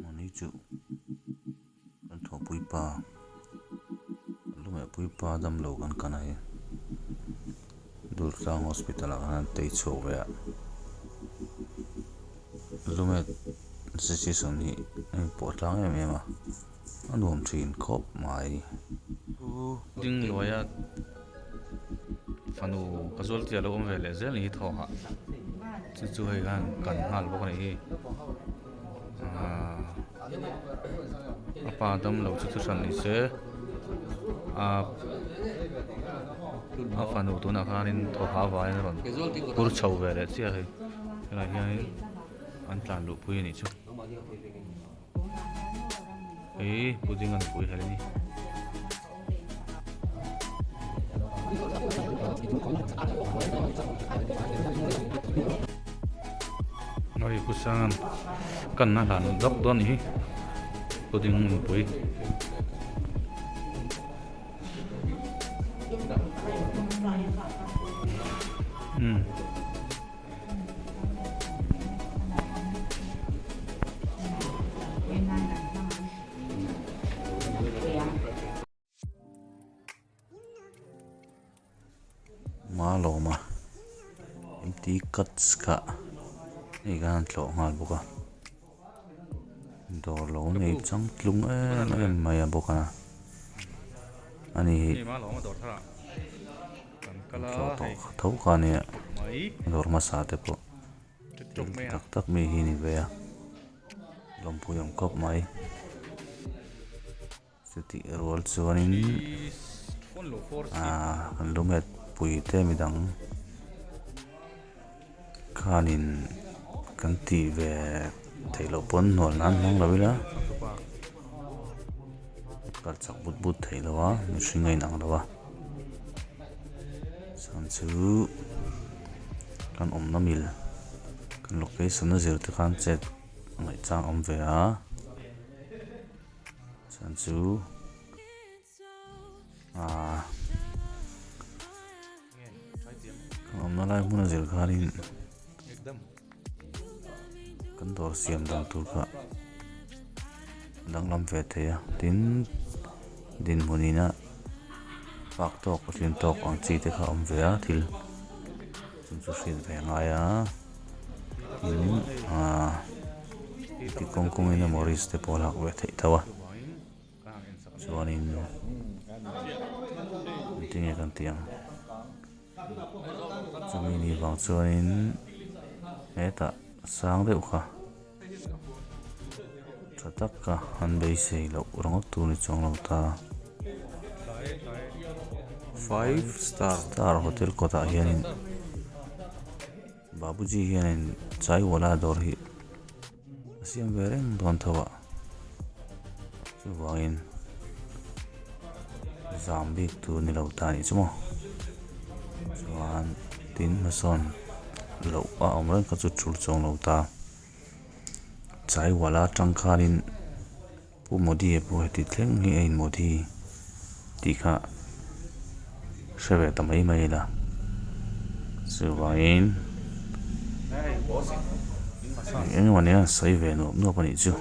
Mahni chu kan thawhpui pa kan lumehpui pa damlo kan kan a hi Durtlang hospital ah khan an tei chhuak ve a lumet association hi a inpawh tlang em em a a nuam thin khawp mai. Dingluaia fanu casualty a lo awm ve leh zel ni hi thawk ah chu chu hei khan kan nghal bawk a nih hi ahh a pa damlo chu thuhran ni se ahh a fanu tunah khanin thawhah avangin a rawn phur chho ve leh chiah a hei helaiah hianin an tlan luh pui a nih chu. Hei pudding a nupui hel a ni. Hei pu Sanga'n kanna hlan dawk dawn a nih hi pudding nupui. Umm. Malawma empty cuts kha hei khan an tlawh nghal bawk a dawr lo nei changtlung em em mai a bawk a ani hi. Tlawh tawh tho kha ania dawr hmasa te pawh thil ti tak tak mi hi ni ve a lawmpui awm khawp mai chutih rual chuanin ahh kan lu met pui te midang khanin kan tih ve theih loh pawn hnual nan hmang lo ila kal chak but but theih loh a mihring a inang lo a chuan chu kan awmna mil kan location a zir te khan chet ngaih chang a awm ve a chuan chu ahh kan awmna lai hmun a zir khanin kan dawr siam dan tur kha danglam ve thei a tin dinhmun ina fak tawk a tlin tawk ang chi te kha a awm ve a thil chung chu hriat ve a ngai a tin ahh ti kawng kawngin emaw risk te pawh a lak ve theih tho a. Chuanin engtin nge kan tih ang chumi ni vang chuanin hetah sang deuh kha tha tak kha an beisei loh ringawt tur ni chuang lo ta. Five star. Star hotel kawtah hianin Babuji hianin Chaiwala dawr hi a siam ve reng dawn tho a chuvangin zam bik tur ni lo ta anih chu maw chuan tin hmasawn loh a awm reng kha chu tul chuang lo ta chaiwala atang khanin Pu Modi a pawh heti thleng hi a in Modi tih kha hre ve ta mai mai ila chuvangin eng emaw nia sawi ve nuap nuap a nih chu.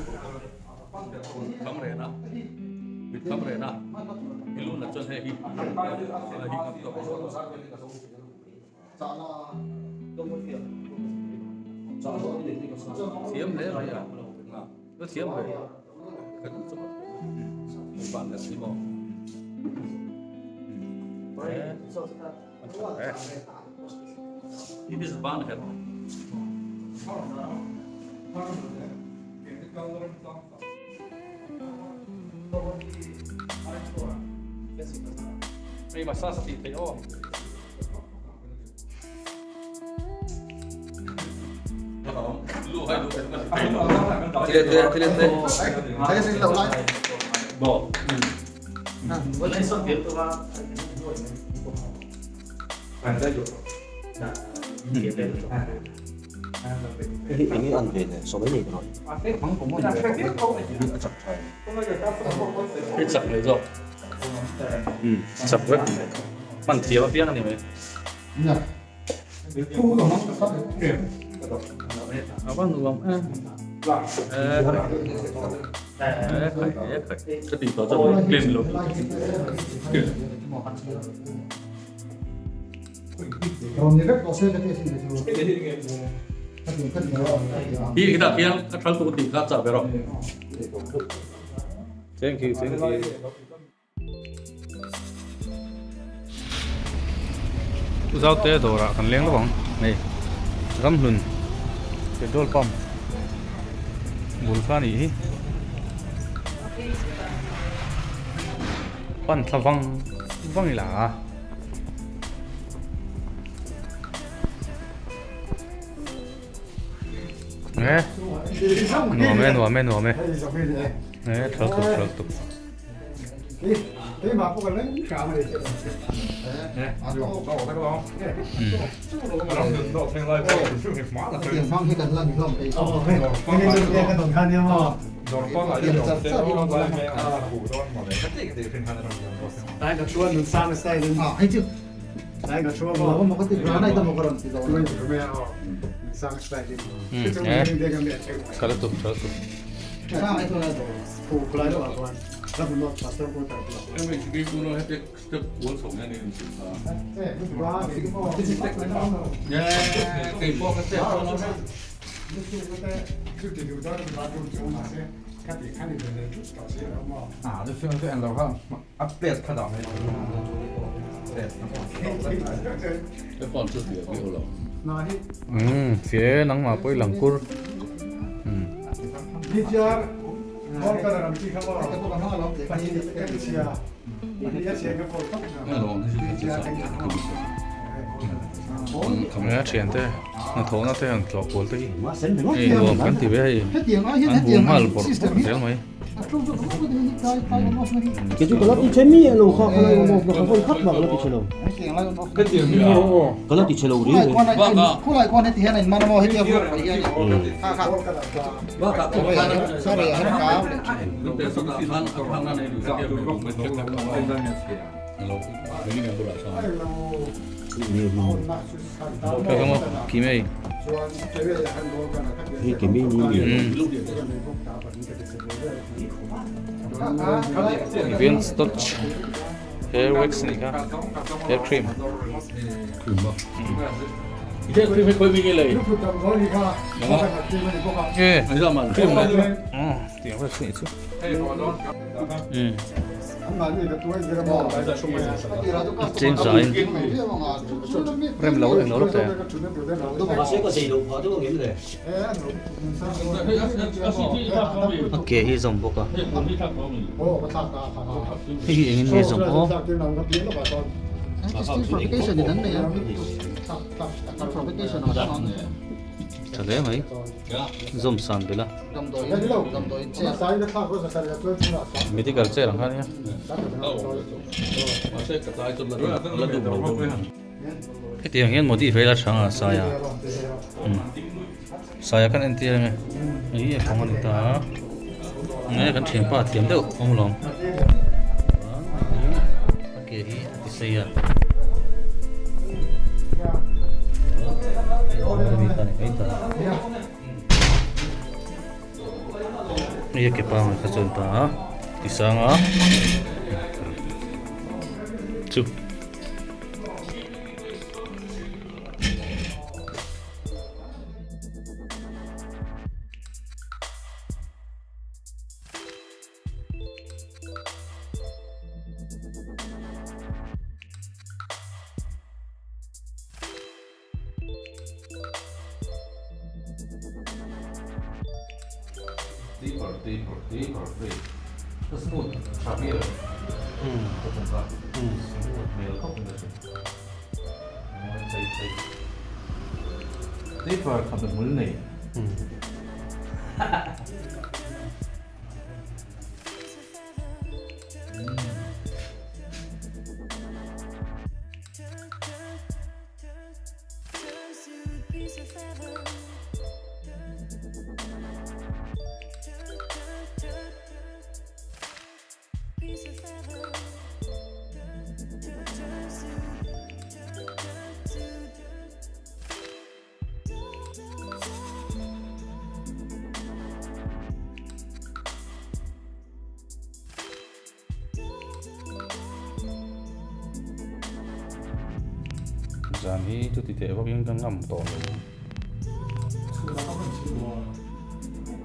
Chak vek hman thiam apiang a ni mai. A va nuam em. E khai e khai e khai. Ka tih tawh chuan claim lo. Hi khi khian a thal tu tih kha chah ve rawh. Thank you, thank you. Zaute dawrah kan leng lawk ang hei ramhlun petrol pump bul kha a nih hi pan thla vang vang ila a. Nge nuam e nuam e nuam e nge thal tuk thal tuk. Kala tuk kala tuk. Umm fie nangmah pawh i lang kur. A thiante hnathawhna te han tlawh kual te hi hei nuam kan ti ve hei an bu nghal bawrh bawrh zel mai. Events touch hair wax ni kha hair cream hair cream hi khawi mi nge lei e cream tiang vel chu Cheng zain rem lo eng lo lawk te. A ke hi zawm bawk a. Hei hi engin nge zawm aw. Tha hle mai. Zawm san belh a. Medical chair ang kha nia. Hetiang hian Modi vel atanga Saia Saia kan entir ange hei a kawng a ni ta a nge kan thianpa a thiam deuh awm alawm a ke hi a ti sei a hei a ke pangai kha chuan ta a ti sang a chu. Taper taper taper hei ka smooth tha viau ka tum kha smooth hmel khawp in ka hria mawi chei chei taper kha be hmul nei. Zan hi chuti teh vakin ka ngam tawh lo.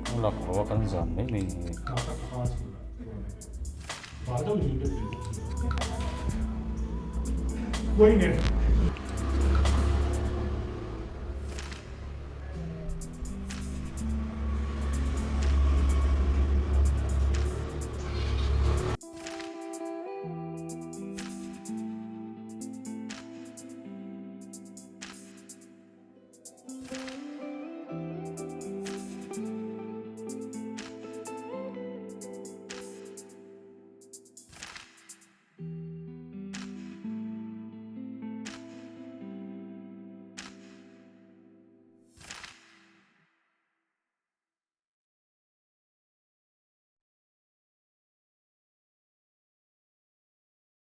A lak lo a kan zan mai mai ni.